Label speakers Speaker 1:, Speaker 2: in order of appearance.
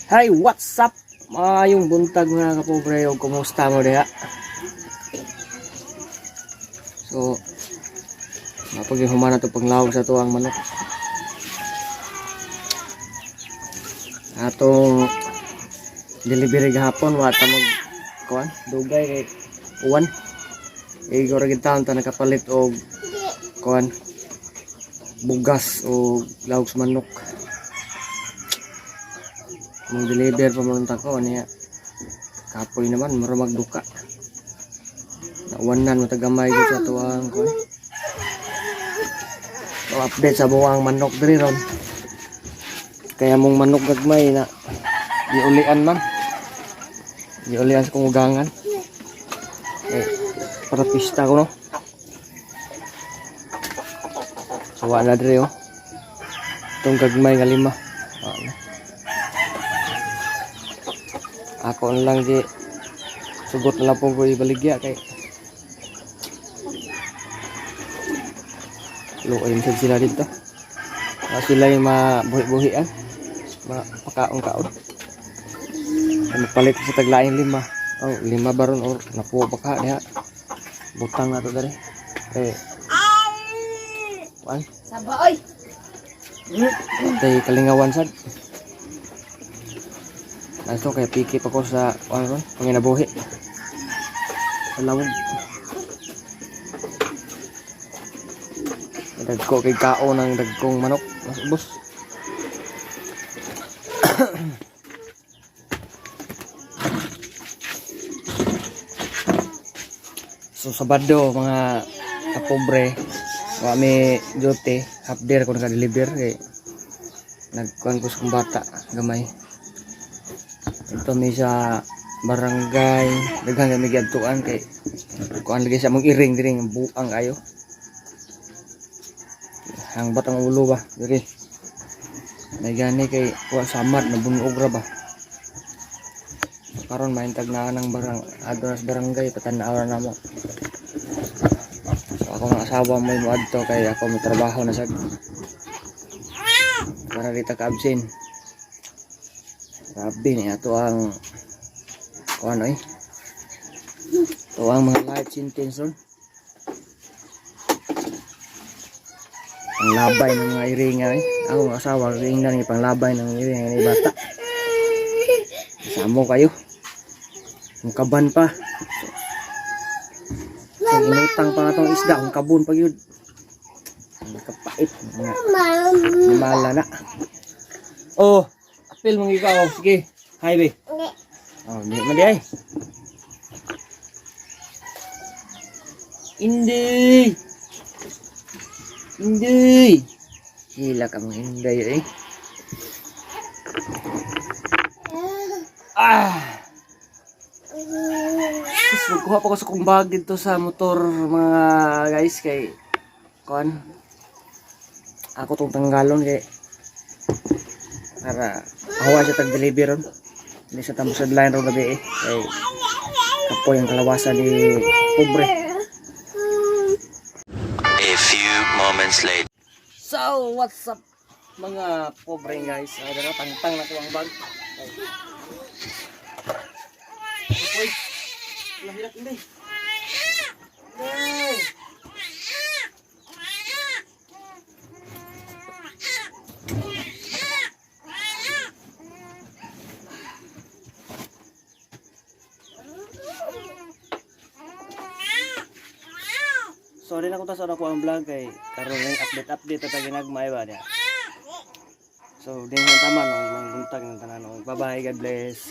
Speaker 1: Hi, what's up? Maayong buntag, mga kapobre, o kumusta mo diha? So, napag na to panglawag sa tuang manok. Atong delivery gahapon wa ta mag kuan, dugay kay uwan. Igo ra gid taon ta nakapalit og kuan, bugas o lawag sa manok. Mag deliver pa man ta ko niya. Kapoy naman, mura magduka. Nauwanan mo tagamay gud sa tuang kuan. So, update sa buwang manok diri ron. Kaya mong manok gagmay na giulian man. Giulian sa kong ugangan. Eh, para pista ko, no. So, wa na diri oh. Itong gagmay nga lima. Wa na. Ako na lang di sugot na lang po ko ibaligya kay luoy man sad sila dito. Wa sila yung mabuhi-buhian. Mapakaon-kaon. Ay, magpalit sa taglaing lima. Oh, lima baron or napuo pa ka diha. Butang na to diri. Eh. Kuan,
Speaker 2: Saba oy.
Speaker 1: tay kalingawan sad. Nato kay piki pa ko sa kuan ron, panginabuhi. Sa lawog. Dagko kay kaon ang dagkong manok. Mas ubos. So Sabado, mga kapobre, wa mi duty, half day ko naka-deliver kay nagkuan ko sa kong bata gamay. Ito mi sa barangay, daghan kami giadtuan kay kuan lagi sa among iring diri nga buang kayo. Hangbat ang ulo ba diri. May gani kay wa samad nabunog ra ba. Karon mahintag na ng barang adto na sa barangay, patan-aw na namo. So ako ang asawa mo moadto kay ako mo trabaho na sad. Para di ta ka-absent. Grabe ni ato ang kuan oy. Ito ang mga life sentence ron. Ang labay ng mga iringa eh. Ako ang asawa, ringnan ni panglabay ng iringa ni bata. Samo kayo. Ang kaban pa. Ang inutang pa atong isda, ang kabon pa yun. Ang kapait. Mga limala na. Oh, apil mong ikaw. Sige. Hi, be. Oh, hindi man di ay. Hindi. Hindi. Hila ka mong hinday eh. Ah! Tapos magkuha pa ko sa kong bag dito sa motor, mga guys, kay kuan. Ako tong tanggalon kay para awa siya tag deliver ron. Hindi siya tamo sa line ron gabi eh. Kay kapoy ang kalawasan ni pobre.
Speaker 3: A few moments later.
Speaker 1: So, what's up, mga pobre guys? Ay, dara tangtang na ko ang bag. Uy. Lahilak hindi. Hindi. Sorry na kung taas ako ang vlog kay karon ning update update ta ginagmay ba niya. So, din yung tama no, mga buntag ng tanan. Bye bye, God bless.